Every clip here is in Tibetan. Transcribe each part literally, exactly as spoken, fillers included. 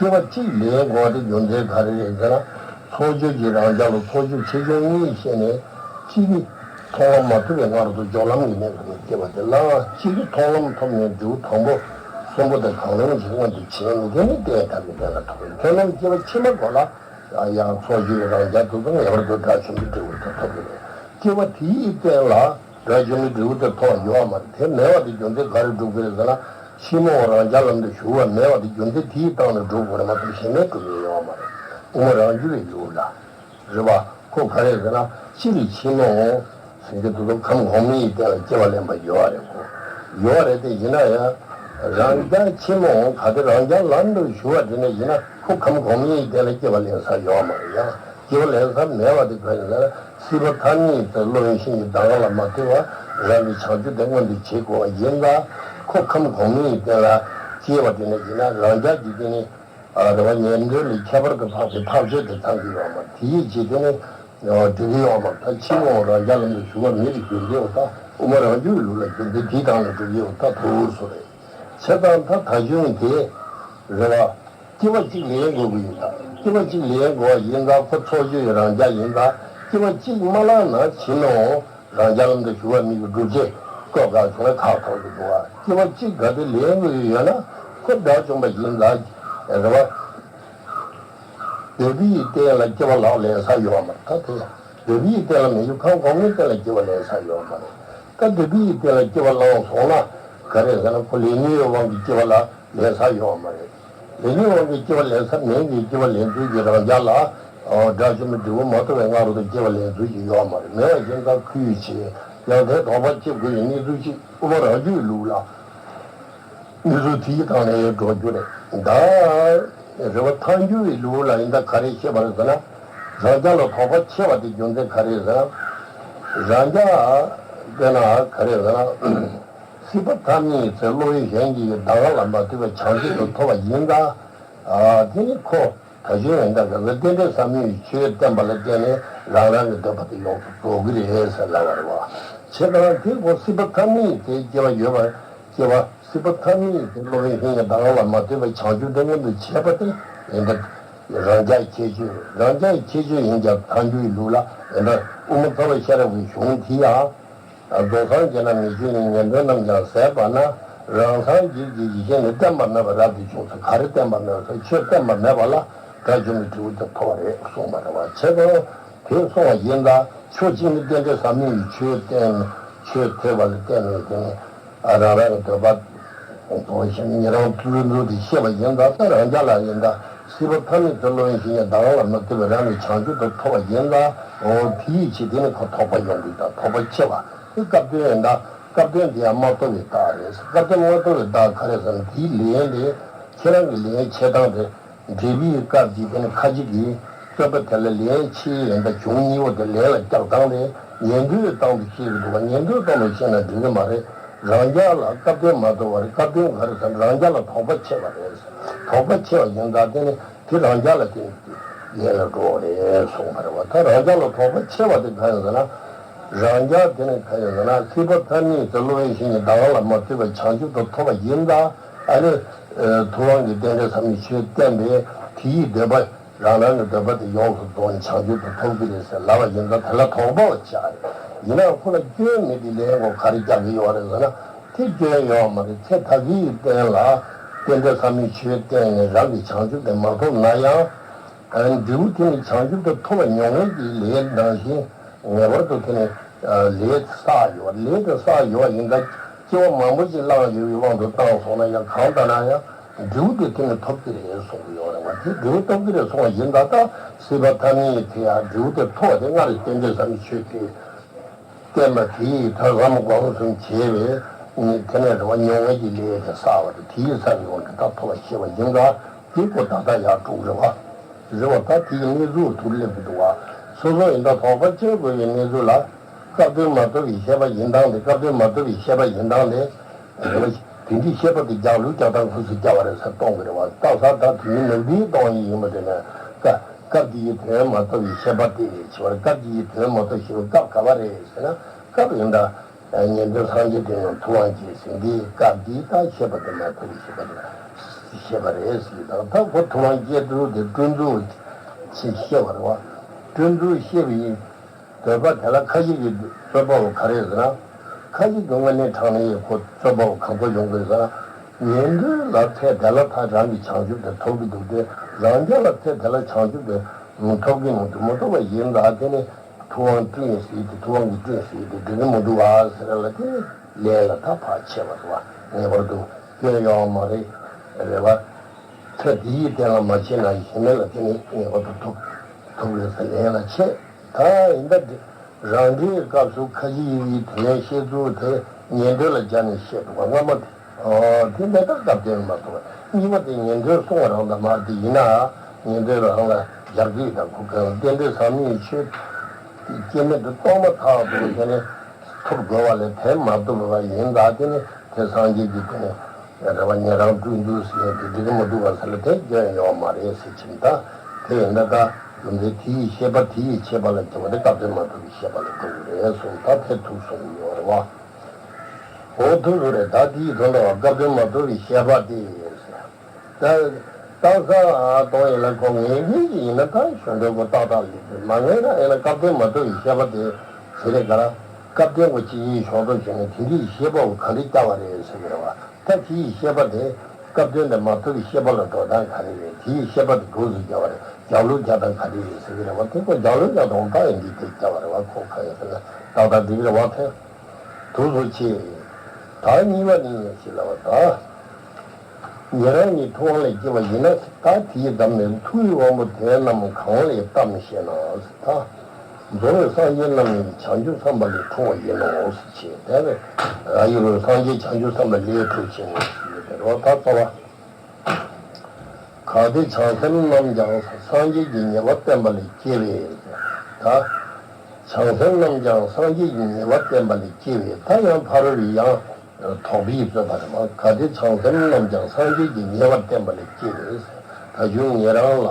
སྐྱེ་བ་གཅིག་ལེན་དགོས་པ་དེ་རྒྱུ་མཚན་ག་རེ་རེད་ཟེར་ན། ཚོགས་ཆོས་ཀྱི་རང་རྒྱལ་ལ་ཚོགས་ཆོས་ཆེ་ཆུང་གཉིས་བཤད་ནས། གཅིག་གིས་མཐོང་ལམ་མ་ཐོབ་པའི་སྔ་རོལ་དུ་སྦྱོར་ལམ་གྱི་གནས་སུ་སྐྱེ་བ་དེ་ལ། གཅིག་གིས་མཐོང་ལམ་ཐོབ་ནས་འབྲས་བུ་དང་པོ་གསོན་པོ་དང་གང་རུང་གི་སྔོན་དུ་བྱས་ནས། དེ་ནས་གཏན་ཐབས་ཀྱི་གནས་ལ་ཐོབ་པའི་མཐོང་ལམ་སྐྱེ་བ་ཕྱི་མ་གོ་ལ། ཡང་ཚོགས་ཆོས་རང་རྒྱལ་དུ་དང་ངེས་པར་དུ་དགྲ་བཅོམ་པའི་འབྲས་བུ་དེ་ཐོབ་ཀྱི་རེད། སྐྱེ་བ་དེའི་སྟེང་ལ་དགྲ་བཅོམ་པའི་འབྲས་བུ་དེ་ཐོབ་པ་ཡོད་པ་མ་རེད། དེ་མེད་པ་དེ་རྒྱུ་མཚན་ག་རེ་སྒྲུབ་ཀྱི་རེད་ཟེར་ན། ཕྱི་མ་འོག་རང་རྒྱལ་ལམ་དུ་ཞུགས་པ་མེད་པ་དེ་རྒྱུ་མཚན་དེའི་སྟེང་ནས་སྒྲུབ་དགོས་རེད་མ་གཏོགས་གཞན་ནས་སྒྲུབ་ཡས་ཡོད་པ་མ་རེད། དབུ་མ་རང་རྒྱུད་པའི་ལུགས་ལ། རེད་པ། ཁོ་ག་རེ་ཟེར་ན། སྤྱིར་ཕྱི་མ་འོག་ཟེར་གྱི་འདུག་སྟོབས་ཁམས་གོང་མའི་སྟེང་ལ་སྐྱེ་བ་ལེན་པ་ཡོད་རེད་ཁོ། ཡོད་རེད་དེ་ཡིན་ན་ཡང་། རང་རྒྱལ་ཕྱི་མ་འོག་ག་དེ་རང་རྒྱལ་ལམ་དུ་ཞུགས་པ་དེ་ནས་ཡིན་ན་ཁོ་ཁམས་གོང་མའི་སྟེང་ལ་སྐྱེ་བ་ལེན་ས་ཡོད་མ་རེད་ཡ། སྐྱེ་བ་ལེན་ས་མེད་པ་དེ་ག་ཡིན་ཟེར་ན། སྲིད་པ་མཐའ་གཉིས་དེ་སློབ་དཔོན་ཞིང་གི་གདམས་ངག་ལ་མ་ལྟོས་པར་རང་གི་བྱང་ཆུབ་དེ་མངོན་དུ་བྱེད་དགོས་པ་ཡིན་ཙང་། ཁོ་ཁམས་གོང་མའི་སྟེང་ལ་སྐྱེ་བ་དེ་ནས་ཡིན་ན་རང་རྒྱལ་གྱི་སྟེང་ནས། ཨ། རེ་བ་ཉན་ཐོས་ལས་ཁྱད་པར་དུ་འཕགས་པའི་ཐག་ཆོད་དེ་ཚང་གི་ཡོད་མ་རེད། དེ་ཡི་རྗེས་དེ་ནི་འགྲིག་གི་ཡོད་མ་རེད། ད་ཕྱི་མ་འོག་རང་རྒྱལ་ལམ་དུ་ཞུགས་པ་མེད་པའི་རྒྱུ་མཚན་འོ། ད་དབུ་མ་རང་རྒྱུད་ལུགས་ལ་རྒྱུ་མཚན་དེའི་སྟེང་ལ་སྒྲུབ་ཀྱི་ཡོད། ད་ཐུགས་སུ་རེད། བྱས་ཙང་ད་ད་གཞུང་དེ་རེ་བ། སྐྱེ་བ་གཅིག་ལེན་དགོས་ཀྱི་ཡིན་ད། སྐྱེ་བ་གཅིག་ལེན་དགོས་པ་ཡིན་ཙང་ཁོ་ཚོགས་ཆོས་ཀྱི་རང་རྒྱལ་ཡིན་ཙང་། སྐྱེ་བ་གཅིག་མ་བླངས་ན་ཕྱི་མ་འོག་རང་རྒྱལ་ལམ་དུ་ཞུགས་པ་མེད་པའི་སྒྲུབ་བྱེད་བཀོད་པ་བྱུང་བའི་ཁག་ཐོག་ཏུ་འདུག་བ། སྐྱེ་བ་གཅིག་ག་དེ་ལེན་དགོས་ཀྱི་ཡོད་ན་ཁོ་དགྲ་བཅོམ་པ་ཡིན་ཙང་རེད་བ། འདོད་པའི་སྟེང་ལ་སྐྱེ་བ་ལེན་ས་ཡོད་མ་རེད། ད་དེ་འདོད་པའི་སྟེང་ལ་མི་འགྱུར་ཁམས་གོང་མའི་སྟེང་ལ་སྐྱེ་བ་ལེན་ས་ཡོད་མ་རེད། ད་འདོད་པའི་སྟེང་ལ་སྐྱེ་བ་བླངས་སོང་ན་ག་རེ་ཟེར་ན། ཁོ་ལས་ཉོན་དབང་གིས་སྐྱེ་བ་ལ་ལེན་ས་ཡོད་མ་རེད། ལས་ཉོན་དབང་གིས་སྐྱེ་བ་ལེན་ས་མིན་གྱི། སྐྱེ་བ་ལེན་ཚུལ་གྱི་རང་རྒྱལ་ལ། ཨོ། དགྲ་བཅོམ་པའི་འབྲས་བུ་མ་ཐོབ་པའི་སྔ་རོལ་དུ་སྐྱེ་བ་ལེན་ཚུལ་གྱི་ཡོད་མ་རེད། མེད་པ་ཡིན་ཙང་ཁོའི་ཆེད་ཡང་དེ་དོགས་པ་སྐྱེ་དགོས་པའི་གནས་ཚུལ་ཅིག་དབུ་མ་རང་རྒྱུད་ལུགས་ལ། གནས་ཚུལ་དེའི་སྟེང་ནས་འགྲོ་རྒྱུ་རེད། ད་རེ་བ་ཐལ་འགྱུར་བའི་ལུགས་ལ་ཡིན་ད་ག་རེ་བཤད་པ་རེད་ཟེར་ན། རང་རྒྱལ་ལ་དོགས་པ་ཆེ་བ་དེ་རྒྱུ་མཚན་ག་རེ་ཟེར་ན། རང་རྒྱལ་དཔེར་ན་ག་རེ་ཟེར་ན། སྲིད་པ་མཐའ་གཉིས་ཚེ་སློབ་དཔོན་གཞན་གྱི་གདམས་ངག་ལ་མ་ལྟོས་པར་བྱང་ཆུབ་ཏུ་ཐོབ་པ་ཡིན་ཙང་། ཨ། དེ་ནི་ཁོ་ད་གཞོན་ཡོན་ཏན་ག་ཚོད་རྟེན་འབྲེལ་ཟབ་མོའི་ཆོས་བསྟན་པ་ལ་བརྟེན་ནས་རང་རང་གི་འདོད་པ་དེ་ཡོངས་སུ་རྫོགས་ཀྱི་རེད་ཟེར་ལབ་པ་རེད་བ། བྱས་ཙང་དེ་ཁོ་སྲིད་པ་མཐའ་གཉིས་དེ་སྐྱེ་བ་ཡོད་པར་སྐྱེ་བ། སྲིད་པ་མཐའ་གཉིས་དེ་སློབ་དཔོན་གཞན་གྱི་གདམས་ངག་ལ་མ་ལྟོས་པར་བྱང་ཆུབ་དེ་མངོན་དུ་བྱས་པ་དེ་ཡིན་ད། རང་རྒྱལ་ཁྱད་ཆོས། རང་རྒྱལ་ཁྱད་ཆོས་ཡིན་ཀྱང་ཐལ་འགྱུར་བའི་ལུགས་ལ་ཡིན་ད། དབུ་མ་ཐལ་བ་ཤེས་རབ་ཀྱི་གཞུང་དེ་ཡང་། རྫོགས་སངས་རྒྱས་རྣམས་མི་བྱེད་ནས། ཉན་ཐོས་རྣམས་ཀྱང་ཟད་པ་ན། རང་སངས་རྒྱས་ཀྱི་ཡེ་ཤེས་ནི། བསྟན་པ་མེད་པར་རབ་ཏུ་བྱུང་ཟེར། ག་རེ་བསྟན་པ་མེད་ཟེར། ཆོས་བསྟན་པ་མེད་པ་ལ་དགྲ་བཅོམ་པའི་འབྲས་བུ་དེ་ཐོབ་པ་རེད་གསུངས་པ་རེད་བ། བྱས་ཙང་དེ་གསུངས་པ་ཡིན་ད། ཕྱོགས་གཅིག་ནས་རྟེན་འབྲེལ་ཟབ་མོའི་ཆོས་བསྟན། ཆོས་ཐོས་པ་ལ་བརྟེན་ནས་དེ་ནས། ཨ། རང་རང་གི་འདོད་པ་དང་བཞིན་ཉན་རང་ཚུལ་འཛིན་དེ་ཤེས་པ་ཡིན་ད། ད་རང་རྒྱལ་ལ་ཡིན་ད། སྲིད་པ་མཐའ་གཉིས་ཚེ་སློབ་དཔོན་གཞན་གྱི་གདམས་ངག་ལ་མ་ལྟོས་པར་རང་གི་བྱང་ཆུབ་ཏུ་ཐོབ་པ་ཡིན་ད། འོ། དེ་ཡི་ཕྱིར་དེ་ནི་ཁོ་དོགས་པ་ཡོང་གི་ད། དོགས་པ་ཆེ་བ་དེ་སྐབས་དོན་ཡིན་ད། སྐབས་དོན་དེ་ཡང་མ་རྟོགས་པའི་རྟགས་རེད། སྐབས་དོན་མ་རྟོགས་པའི་རྟགས་ག་རེ་ཟེར་ན། དེའི་ལན་དེ་ཁྱེད་རང་གི་ལན་འཆད་སྟངས་དེ། འགྲེལ་པའི་སྐབས་ཀྱི་དེ་ནི་ཁ་ཅིག་གིས་རྩོད་པ་དེ་ལ་ལན་ཕྱེ་ཡིན་ད། གཞུང་གཉིས་པོ་དེ་ལན་ལ་བཀྱག་སྟངས་དེ་ཉན་ཐོས་སྟངས་དུ་བཤད་ཀྱི་འདུག་བ། ཉན་ཐོས་སྟངས་དུ་བཤད་ན་འགྲིག་གི་མ་རེད། རང་རྒྱལ་ལ་སྐབས་དོན་མ་རྟོགས་པ་རེད། སྐབས་དོན་ག་རེ་ཟེར་ན། རང་རྒྱལ་ལ་དོགས་པ་ཆེ་བ་རེད། དོགས་པ་ཆེ་བ་ཡིན་ད། དེ་ནི་དེ་རང་རྒྱལ་ལ་དེ་ལན་ལ་འགྲོ་བ་རེད་གསུངས་པ་རེད་བ། ད་རང་རྒྱལ་ལ་དོགས་པ་ཆེ་བ་དེ་ག་ཡིན་ཟེར་ན། རང་རྒྱལ་དེ་ནི་ག་ཡིན་ཟེར་ན། སྲིད་པ་མཐའ་གཉིས་ཚེ་སློབ་དཔོན་གཞན་གྱི་གདམས་ངག་ལ་མ་ལྟོས་པར་བྱང་ཆུབ་ཏུ་ཐོབ་པ་ཡིན་ད། ཨ་ནི། ཨ། ཐུབ་དབང་གི་རྟེན་འབྲེལ་ཟབ་མོའི་ཆོས་བསྟན་པས་དེ་ཡི་འདོད་པ། རང་རང་གི་འདོད་པ་དེ་ཡོངས་སུ་རྫོགས་ནས་བྱང་ཆུབ་ཏུ་ཐོབ་ཀྱི་རེད་ཟེར་ལབ་པ་ཡིན་ཙང་། དེ་ལ་དོགས་པ་བ་ཆགས་རེད། ཡིན་ནའང་ཁོ་ལ་སྐྱོན་མེད་དེ་ལན་ཁོ་ག་རེ་རྒྱག་གི་ཡོད་རེད་ཟེར་ན། དེ་སྐྱོན་ཡོད་མ་རེད། ཚེ་ད་གིན་གཏན་ལ་རྟེན་འབྲེལ་ཟབ་མོའི་ཆོས་བསྟན་ནས་རང་གི་བྱང་ཆུབ་དེ་མ་ཐོབ་ན་ཡང་། ཨ། འབྲས་བུ་དེ་ནི་བྱང་ཆུབ་ཏུ་ཐོབ་པ་མྱོང་བའི་གི་ལས་ནང་བཞིན། ངེས་པར་དུ་དེ་ནི་ལས་བསགས་ཡོད། ལས་དེ་བསགས་ཡོད་ཡིན་ད། སྐྱེ་བ་མང་པོ་ཞིག་བླངས་ཡོད་པའི་དབང་དུ་བཏང་སོང་ན་ཡང་། གང་ལྟར་ན་ཡང་འབྲས་བུ་དེ་དེ་ནི་ཐོབ་ཀྱི་རེད་གསུང་གི་ཡོད་རེད་བ། དེ་འབྲས་བུ་ཐོབ་ཀྱི་རེད་གསུང་བ་ཡིན་ད། ད་སྲིད་པ་མཐའ་གཉིས་དེ་ཡང་འབྲས་བུ་དེ་ཐོབ་པ་དེ་སྔར་རྟེན་འབྲེལ་ཟབ་མོའི་ཆོས་དེ་བསྟན་པ་དེ་ཡི་ཐོག་ལམ་སྒོམ་གསུམ་བྱས་པའི་དེ་ནས་རེ་བ་མྱོང་བའི་གི་ལས་དེ་བསགས་པ་དེ། དེ་ཡི་ས་ནས་འོང་གི་ད་ཐོབ་པ་ཤེས་པ་ཡིན་ད། དེ་ཁོ་ད་ལྟ་ཡར་འགྲོ་གི་རེད་བ། རེད་བ། ད་དེ་ཡི་གནས་ཚུལ་དུ་སླེབས་ཀྱི་འདུག་བ། སོ་སོ་ཡིན་ད་དོགས་པ་བཅད་དགོས་པའི་གནས་ཚུལ་ལ། སྐབས་དོན་མ་རྟོགས་པའི་ཤེས་པ་ཡིན་སྟངས་དེ། སྐབས་དོན་མ་རྟོགས་པའི་ཤེས་པ་ཡིན་སྟངས་དེ། དེ་འདྲའི་ཤེས་པ་དེ་རྒྱག་ལུགས་རྒྱག་སྟངས་ཁུ་སུ་རྒྱག་པ་རེད་ཟེར་གཏོང་གི་རེད་བ། ད་ས་ད་དེ་ནི་ནུབ་དེའི་གཏོང་ཡིན་ཡིན་པ་དེ་ནས་ཀ། སྐབས་དེ་ཡི་དོན་མ་རྟོགས་པའི་ཤེས་པ་དེ་ནས་བྱེད་པར། སྐབས་དེ་ཡི་དོན་མ་རྟོགས་ཤེས་པ་སྐབས་ག་པ་རེད་ཟེར་ན། སྐབས་ཡིན་ད། ཉན་ཐོས་སངས་རྒྱས་དེ་ཡང་ཐུབ་དབང་སྐྱེས་ཟིན་དེའི་སྐབས་དེའི་ད་ཤེས་པ་དེ་མ་རྟོགས་པའི་ཤེས་པ་དེ། ཞེས་པ་རེད་ཟེར་དང་། ད་ཁོ་ཐུབ་དབང་སྐྱེ་ཚུལ་དེ་སྤྲུལ་ཚུལ་ཞེས་བཤད་པ་རེད་བ། སྤྲུལ་ཚུལ་བཤད་པ་ཡིན། འདོད་པ་དེ་ལ་ཁ་ཅིག་གིས་རྩོད་པ་བོ་ག་རེ་ཟེར་ན། ཁ་ཅིག་གིས་དངོས་གནས་དྲང་གནས་ཁོ་རྩོད་པ་བོ་གང་ག་ཡོང་དགོས་ཟེར་ན། ཉན་ཐོས་ལ་ཚེ་འདི་ལ་ད་རང་གི་བྱང་ཆུབ་དེ་ཐོབ་ཀྱི་འདུག་སྟེ། རང་རྒྱལ་ལ་ཚེ་འདི་ལ་བྱང་ཆུབ་དེ་ཐོབ་ཀྱི་མི་འདུག་མི་ཐོབ་པ་ཡིན་ད། དེ་ནི་ཐུབ་དབང་སྤྲུལ་ཡིན་ཟེར་དེ། ཐུབ་དབང་གིས་སྤྲུལ་ཟེར་དེ་འགྲིག་གི་མི་འདུག་ཨ་ཟེར་ལ། དེ་ནི་ལན་ལ་ད་ཕར་ཆད་པ་རེད་བ། ངེས་པར་དུ་སྐྱོན་ཡོད་མ་རེད། རེད་བ། ཚེ་འདི་ཡི་རྟེན་ལ་མ་བྱས་ན། གཞན་མེད་ལ་བརྟེན་ནས་ངེས་པར་དུ་ཐོབ་ཐོབ་རེད་ཟེར་ལན་ལ་ཆད། ད་ཡིན་ད་འདི་རང་འགྲེལ་སྐབས་སུ་ཁ་ཅིག་གིས་དེ་ལན་བཤད་ཚུལ་དེ་ཉན་ཐོས་ལ་སྦྱར་ནས་བཤད་འདུག་པ། སྔ་མ་དེ། ཨོ། དེ་འདི་ལྟར་སྐབས་དོན་མ་གཏོགས། གཉིས་པ་དེ་ཉན་ཐོས་གསུང་བ་རང་དང་མ་རེད། དེ་ཡིན་ན་ཉན་ཐོས་རང་ལ་སྦྱར་གྱི་ཡོད་དང་། ཁོ་གང་རྟེན་འབྲེལ་ཟབ་མོའི་ཆོས་སྐྱེ་མེད་དུ་རྟོགས་མ་ཐག་ཏུ་དེ་ནི་ཐོབ་དགོས་པ་ལས་དེ་མ་ཐོབ་པ་ཡིན་ད། དེ་ནི་དེ་སངས་རྒྱས་ཀྱི་དེ་ནི་རེད་བ། ཉན་རང་སྤྲུལ་ཚུལ་ཟེར་དེ་འགྲིག་གི་མི་འདུག་ག་ཟེར་ལ། དེ་སྐྱོན་ཡོད་མ་རེད་ཟེར་གྱིན། ད་དེ་ཡིན་ད། ད་རྒྱུ་མཚན་དེ་ཡི་ཤེས་པ་དེ་ཡིས་ཁྱད་པར་ལ་སྐྱེ་བ་དེ་སྐབས་དོན་མ་གཏོགས་པའི་ཤེས་པ་ལ་གོ་དགོས་རེད་གསུངས། ད་དེ་ཐུགས་གསུངས་ཡོད་རེད་བ། འོ་ཐུགས་གསུངས་རེད། ད་དེའི་དོན་དུ་སྐབས་དོན་མ་གཏོགས་པའི་ཤེས་པ་དེ་ཟེར། ད་རྟགས་གསལ་གཏོང་ཡིན་ལ། ཁོ་ངེས་འབྱུང་ཞིག་ཡིན་ན། ད་གཞུང་འགྲེལ་པོ་ཏག་ཏག་ལས་དེ་མ་ངེས་ན། ཡིན་ན་སྐབས་དོན་མ་གཏོགས་པའི་ཤེས་པ་དེ་ཟེར་རེད་ག་ལ། སྐབས་དོན་པོ་ཅིག་ཡིན་ཞོག་ཏོ་བྱས་ནས་དེ་འདྲའི་ཤེས་པ་བོ་ག་འདྲ་སྐྱེ་བ་རེད་ཟེར་གི་རེད་བ། ད་དེའི་ཤེས་པ་དེ་སྐབས་དོན་དེ་མ་ཐོབ་པའི་ཤེས་པ་ལ་འགྲོ་སྟངས་ག་རེ་རེད། དེའི་ཤེས་པ་དེ་ག་ཟུག་སྐྱེ་བ་རེད། རྒྱབ་ལོག་རྒྱག་སྟངས་ག་རེ་རེད་ཟེར་གི་རེད་བ། དེ་ཁོ་རྒྱབ་ལོག་རྒྱག་སྟངས་ད་ཡིན་གྱི་དེ་སྐྱེ་བ་རེད་བ། ཁོ་ག་ཡིན་ཟེར་ན་ཏག་ཏག་འགྲིག་གི་རེད་བ། དེ་དུས་སུ་ཆེ། ད་གཉིས་པ་ནི་ཞེས་ལབ་པ་དང་། ཉན་རང་ཉིད་ཐུབ་དབང་ལས་སྐྱེས་པ་ཡིན་ན། ད་དེའི་གདམས་ནས་ཐུགས་ཀྱི་དབང་པོ་དེ་རྣམས་གང་ལས་བལྟམས་ཤེ་ན། ད་རྫོགས་པའི་སངས་རྒྱས་རྣམས་ནི་བྱང་ཆུབ་སེམས་དཔའ་ལས་འཁྲུངས་པ་ཡིན་ནོ་ཞེས་བྱས། དེ་ནས་ཡུལ་སངས་རྒྱས་བྱང་ཆུབ་སེམས་དཔའ་ལས་འཁྲུངས་ཤེ་ན་ཞེས་པའི་རོ། ད་རྩ་བ། གལ་ཏེ་བྱང་སེམས་རྣམས་ཀྱང་སངས་རྒྱས་ཀྱི་ཉེ་བར་བསྟན་པ་ལས་སྐྱེས་པས། ད་བྱང་སེམས་རྣམས་ཀྱང་སངས་རྒྱས་ཀྱི་ཉེ་བར་བསྟན་པ་ལས་སྐྱེས་པས། ད་ཡང་ཕ་རོལ་ཡང་དོགས་པའི་རྩོད་པ་རེད་མ། གལ་ཏེ་བྱང་སེམས་རྣམས་ཀྱང་སངས་རྒྱས་ཀྱི་ཉེ་བར་བསྟན་པ་ལས་སྐྱེས་པས། ད་གཞུང་ཉན་རང་ལ་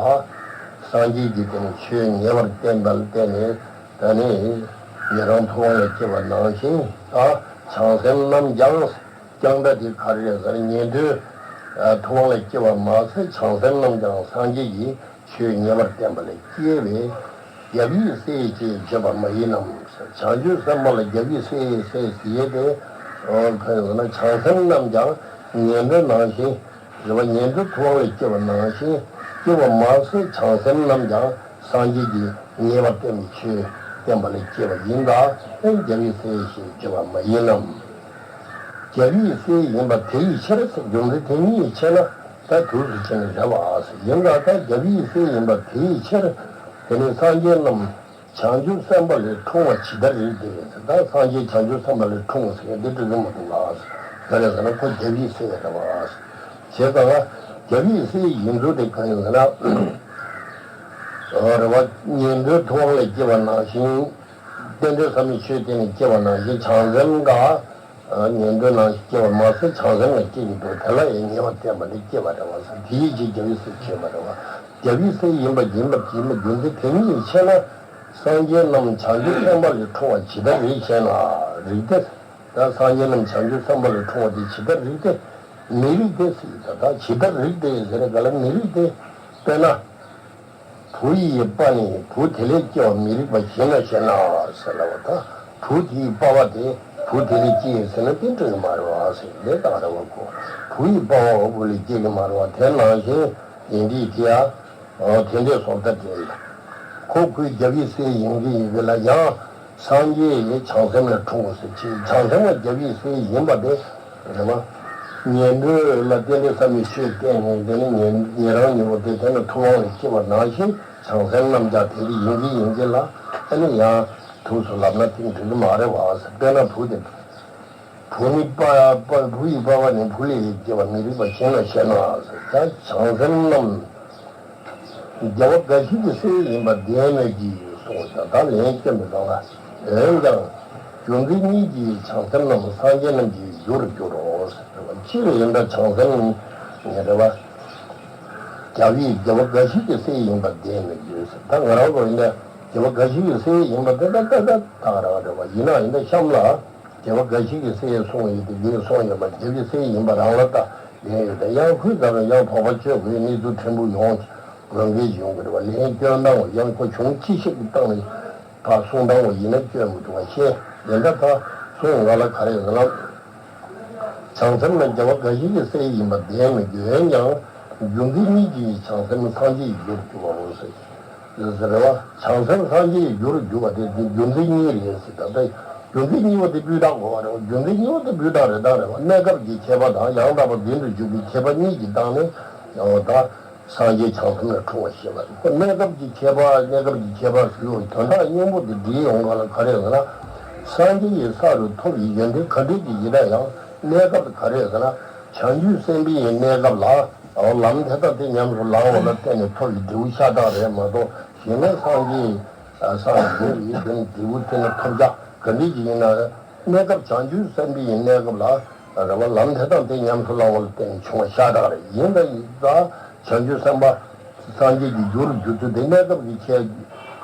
སངས་རྒྱས་ཀྱི་དེ་ནི་ཆོས་ཉེ་བར་བསྟན་པ་ལ་བརྟེན་ནས། ད་ནི་ཉན་རང་ཐུབ་དབང་ལས་སྐྱེས་པ་ནང་བཞིན། ད་བྱང་སེམས་རྣམས་ཀྱང་། ཀྱང་ད་དེ་ག་རེ་རེད་ཟེར་ན། ཉན་ཐོས་ཐུབ་དབང་ལས་སྐྱེས་པ་མ་ཟད། བྱང་སེམས་རྣམས་ཀྱང་སངས་རྒྱས་ཀྱི་ཆོས་ཉེ་བར་བསྟན་པ་ལས་སྐྱེས་པས། རྒྱབ་ཡིབ་སེལ་ཞེས་བརྗོད་པ་མ་ཡིན་ནམ། བྱང་ཆུབ་སེམས་དཔའ་ལ་རྒྱབ་ཡིབ་སེལ་སེལ་ཟེར་ཡས་དེ། ཨོ། ག་རེ་ཟེར་ན། བྱང་སེམས་རྣམས་ཀྱང་ཉན་ཐོས་ནང་བཞིན། རེད་བ། ཉན་ཐོས་ཐུབ་དབང་ལས་སྐྱེས་པ་ནང་བཞིན་སྐྱེས་པ་མ་ཟད། བྱང་སེམས་རྣམས་ཀྱང་སངས་རྒྱས་ཀྱི་ཉེ་བར་བསྟན་པའི་ཆོས་བསྟན་པ་ལས་སྐྱེས་པ་ཡིན་ད། ཨེ། རྒྱབ་ཡིབ་སེལ་ཞེས་བརྗོད་པ་མ་ཡིན་ནམ། རྒྱབ་ཡིབ་སེལ་ཡིན་པ་དེ་ཡི་ཕྱིར་ཟེར། རྒྱུ་མཚན་དེ་གཉིས་ཡི་ཕྱིར་ན། ད་དུས་སུ་ཕྱིན་ནས་རེད་བ་ཟེར། ཡིན་ད། ད་རྒྱབ་ཡིབ་སེལ་ཡིན་པ་དེ་ཡི་ཕྱིར། དེ་ནི་སངས་རྒྱས་རྣམས་བྱང་ཆུབ་སེམས་དཔའ་ལས་འཁྲུངས་པ་ཇི་ལྟར་རིགས་ཏེ། ད་སངས་རྒྱས་བྱང་ཆུབ་སེམས་དཔའ་ལས་འཁྲུངས་ཟེར་འདི་འགྲིག་གི་མི་འདུག་ལ། ག་རེ་ཟེར་ན། ཁོ་རྒྱབ་ཡིབ་སེལ་རེད་བ། བྱས་ཙང་རྒྱབ་ཡིབ་སེལ་ཡིན་ཚུལ་དེ་གང་ཡིན་ཟེར་ན། རེད་བ། ཉན་ཐོས་ཐུབ་དབང་ལས་སྐྱེས་པ་ནང་བཞིན། རྟེན་འབྲེལ་ཟབ་མོའི་ཆོས་བསྟན་ནས་སྐྱེས་པ་ནང་བཞིན། བྱང་སེམས་ཀྱང་ཉན་ཐོས་ནང་བཞིན་སྐྱེས་པ་མ་ཟད། བྱང་སེམས་ལ་སྐྱེ་གི་འདུག་དེ་ལ་ཡང་ཉེ་བར་བསྟན་པ་ལས་སྐྱེས་པ་རེད་བ་ཟེར། དེ་ཡི་རྗེས་རྒྱབ་ཡིབ་སེལ་བྱས་པ་རེད་བ། རྒྱབ་ཡིབ་སེལ་ཡིན་པ་ཡིན་པ་ཡིན་པ་རྒྱུ་མཚན་དེ་གཉིས་ཡི་ཕྱིར་ན། སངས་རྒྱས་རྣམས་བྱང་ཆུབ་སེམས་དཔའ་ལས་འཁྲུངས་པ་ཇི་ལྟར་རིགས་ཞེ་ན། རིགས་ཏེ། ད་སངས་རྒྱས་རྣམས་བྱང་ཆུབ་སེམས་དཔའ་ལས་འཁྲུངས་པ་དེ་ཇི་ལྟར་རིགས་ཏེ། མི་རིགས་ཏེ་ཟེར། ད་ད་ཇི་ལྟར་རིགས་ཏེ་ཟེར་ག་ལ། མི་རིགས་ཏེ། དཔེར་ན། བུ་ཡི་དཔའ་ནི་བུ་དེ་ལས་སྐྱེ་བ་མི་རིགས་པ་ཞིག་ན་ཞེ་ན་ཟེར་ལབ་པ་དང་། བུ་དེའི་དཔའ་བ་དེ་བུ་དེ་ལས་སྐྱེ་ཟེར་ན་དེ་འགྲིག་གི་མ་རེད་བ་ཟེར། དེ་ལྟར་རེད་བ། ཁོ་བུ་ཡི་དཔའ་བ་བུ་ལས་སྐྱེ་གི་མ་རེད་བ། དེ་ནང་བཞིན་ཡིན་དུས་དེ་ཡང་། ཨོ། དེ་འདྲའི་བཟོ་ལྟ་དེ་ཡིན། ཁོ་ཁོའི་རྒྱབ་ཡིབ་སེལ་ཡིན་གི་ཡིན་གི་ལ་ཡང་། སངས་རྒྱས་ནི་བྱང་སེམས་ལས་འཁྲུངས་ཟེར་གྱི། བྱང་སེམས་ལ་རྒྱབ་ཡིབ་སེལ་ཡིན་པ་དེ་རེད་བ། ཉན་ཐོས་ལ་རྟེན་འབྲེལ་ཟབ་མོའི་ཆོས་བསྟན་ནས། དེ་ནི་ཉན་ཉན་རང་ཉིད་པོ་དེ་དེ་ནི་ཐུབ་དབང་ལས་སྐྱེས་པ་ནང་བཞིན། བྱང་སེམས་རྣམས་ཀྱང་དེ་འདྲ་ཡིན་གྱི་ཡིན་གྱི་ལ། ཨ་ནི་ཡང་དུས་སུ་ལབ་ན་དེ་འགྲིག་གི་མ་རེད་བ་ཟེར། དཔེར་ན་བུ་དེ། བུ་ནི་དཔའ་དཔའ་བུ་ཡི་དཔའ་བ་ནི་བུ་ལས་སྐྱེ་བ་མི་རིགས་པ་ཞིག་ན་ཞེ་ན་ཟེར། ད་བྱང་སེམས་རྣམས། རྒྱལ་བ་དགའ་བཞི་གི་སྲས་ཡིན་པ་བདེན་མོད་ཀྱི་གསུངས་ཀྱང་། ད་ལན་སྐྱོན་མི་གཏོང་ལ། འོན་ཀྱང་རྒྱུ་མཚན་གཉིས་ཀྱིས་བྱང་སེམས་རྣམས་སངས་རྒྱས་རྣམས་ཀྱི་རྒྱུར་འགྱུར་རོ་ཟེར་བ། སྤྱིར་ཡིན་ད་བྱང་སེམས་ནི་རེད་བ། རྒྱལ་བའི་རྒྱལ་བ་དགའ་བཞི་གི་སྲས་ཡིན་པ་བདེན་མོད་ཀྱི་ཟེར། ད་ང་རང་ཚོ་ཡིན་ད་རྒྱལ་བ་དགའ་བཞི་གི་སྲས་ཡིན་པ་དེ་ད་ད་ད་ད་རང་རེད་བ། ཡིན་ན་ཡིན་ད་གཤམ་ལ། རྒྱལ་བ་དགའ་བཞི་གི་སྲས་གསུངས་ཡོད་དེ། འདིར་གསུངས་ཡོད་པ་རྒྱལ་བའི་སྲས་ཡིན་པ་རང་ལ་ལྟ། ལེན་ཡོད་དེ། ཡང་ཁོའི་རྩ་ནས་ཡང་དོགས་པ་གཅོད་དགོས་གནས་ཚུལ་ཕྲན་བུ་ཡོང་། ངོས་འགལ་ཡོང་གི་རེད་བ། ལན་སྐྱོན་སྟངས་བ་ཡང་ཁོ་བྱུང་ཅི་ཞིག་གི་སྟེང་ནས་ཕར་གསུང་སྟངས་བ་ཡིན་ན་སྐྱོན་མི་འདུག་བ་ཤེས། ཡིན་ད་ད་གསུང་ང་ལ་ག་རེ་ཟེར་ན། བྱང་སེམས་ལ་རྒྱལ་བ་འགའ་ཞིག་གི་སྲས་ཡིན་པ་བདེན་མི་འདུག་འོན་ཀྱང་རྒྱུ་མཚན་གཉིས་ཀྱིས་བྱང་སེམས་སངས་རྒྱས་ཀྱི་རྒྱུར་གྱུར་བའོ་ཟེར། ཟེར་བ། བྱང་སེམས་སངས་རྒྱས་ཀྱི་རྒྱུར་གྱུར་པ་དེ་རྒྱུ་མཚན་གཉིས་རེད་ཟེར། ད་ལྟ་རྒྱུ་མཚན་གཉིས་པོ་དེ་སྤུས་དག་དགོས་པ་རེད། རྒྱུ་མཚན་གཉིས་པོ་དེ་སྤུས་དག་རེད། ད་རེད་བ། གནས་སྐབས་ཀྱི་ཁྱད་པར་དང་ཡང་དག་པ་མདུན་དུ་འཇུག་པའི་ཁྱད་པར་གཉིས་ཀྱི་སྟེང་ནས་ཡང་ད་སངས་རྒྱས་བྱང་སེམས་ལས་འཁྲུངས་པ་ཞེས་པ་རེད། ཁོ་གནས་སྐབས་ཀྱི་ཁྱད་པར། གནས་སྐབས་ཀྱི་ཁྱད་པར་ཞུ་ཡོད། དོན་དག་སྙིང་པོ་དེ་འདྲིས་ཡོང་ག་ལ་ག་རེ་ཟེར་ན། སངས་རྒྱས་ཀྱི་ས་རུ་ཐོབ་པའི་ཡོན་ཏན་ག་འདྲས་ཀྱི་ཡིན་ན་ཡང་གནས་སྐབས་ག་རེ་ཟེར་ན། བྱང་ཆུབ་སེམས་དཔའི་གནས་སྐབས་ལ། ལམ་དེ་དང་དེ་ཉམས་སུ་བླང་བ་ལ་བརྟེན་ནས་ཐོབ་པའི་འབྲས་བུ་ཤ་སྟག་རེད་མ་གཏོགས། གཞན་ནས་སངས་རྒྱས་སངས་རྒྱས་པའི་དེ་ནི་འབྲས་བུ་དེ་ནི་ཐོབ་བྱ་ག་འདྲས་ཀྱི་ཡིན་ན། གནས་སྐབས་བྱང་ཆུབ་སེམས་དཔའི་གནས་སྐབས་ལ་རེད་བ། ལམ་དེ་དང་དེ་ཉམས་སུ་བླང་བ་ལ་བརྟེན་ནས་བྱུང་བ་ཤ་སྟག་རེད། ཡིན་ད་ཡིན་ད་བྱང་ཆུབ་སེམས་དཔའ་སངས་རྒྱས་ཀྱི་རྒྱུར་གྱུར་ཚུལ་དེ། གནས་སྐབས་ཀྱི་ཁྱད་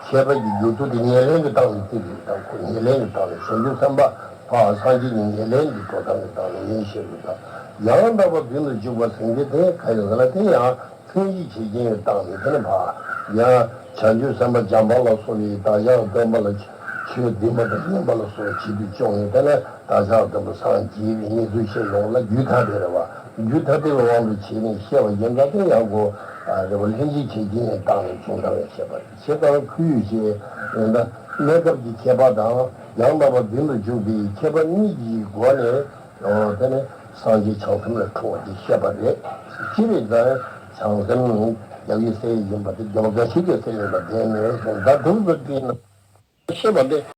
ཁྱད་པར་གྱི་གྱུར་ཚུལ་དེ་ཉེར་ལེན་གྱི་སྟེང་ནས་བརྩི་དགོས། ད་ཁོ་ཉེར་ལེན་གྱི་སྟེང་ནས། བྱང་ཆུབ་སེམས་དཔའ་ཕར་སངས་རྒྱས་ཀྱི་ཉེར་ལེན་གྱི་འགྲོ་སྟངས་ཀྱི་སྟེང་ནས་ཡིན་ཞེས་པ་དང་། ཡང་དག་པ་མདུན་དུ་འཇུག་པ་ཟེར་མཁན་དེ་ག་ཡིན་ཟེར་ན། དེ་ཡང་ལྷན་ཅིག་བྱེད་རྐྱེན་གྱི་སྟེང་ནས། དེ་ནི་ཕར་ཡང་བྱང་ཆུབ་སེམས་དཔའ་བྱམས་པ་ལ་སོགས་པའི་བདག་ཅག་སྟོན་པ་ལ་ཆོས་བསྟན་པ་དང་བསྙེན་པ་ལ་སོགས་བྱེད་དུ་སྐྱོང་ནས། དེ་ནས་བདག་ཅག་སྟོན་པ་སངས་རྒྱས་པའི་གནས་ཚུལ་བཤད་ཡོང་ལ་རྒྱུད་ཐ་དད་རེད་བ། རྒྱུད་ཐ་དད་པའི་དབང་དུ་བྱས་ནས་བཤད་པ་ཡིན་ཙང་། དེ་ཡང་སྒོ་རེད་བ། ལྷན་ཅིག་བྱེད་རྐྱེན་གྱི་སྟེང་ནས་བྱུང་སྟངས་ལ་བཤད་པ་རེད། བྱེད་སྟངས་ཁུལ་ཡོད་ཅེས་ཡིན་ད། གནས་སྐབས་ཀྱི་ཁྱད་པར་དང་ཡང་དག་པ་མདུན་དུ་འཇུག་པའི་ཁྱད་པར་གཉིས་ཀྱི་སྒོ་ནས། དེ་ནི་སངས་རྒྱས་བྱང་སེམས་ལས་འཁྲུངས་པ་དེ་བཤད་པ་རེད། སྤྱིར་ཡིན་ཙང་བྱང་སེམས་རྒྱལ་བའི་སྲས་ཡིན་པ་དེ། རྒྱལ་བ་འགའ་ཞིག་གི་སྲས་ཡིན་པ་བདེན་མེད་གསུངས། ད་དུང་ཟེར་དེ་ཡིན་ན། བཤད་པ་དེ།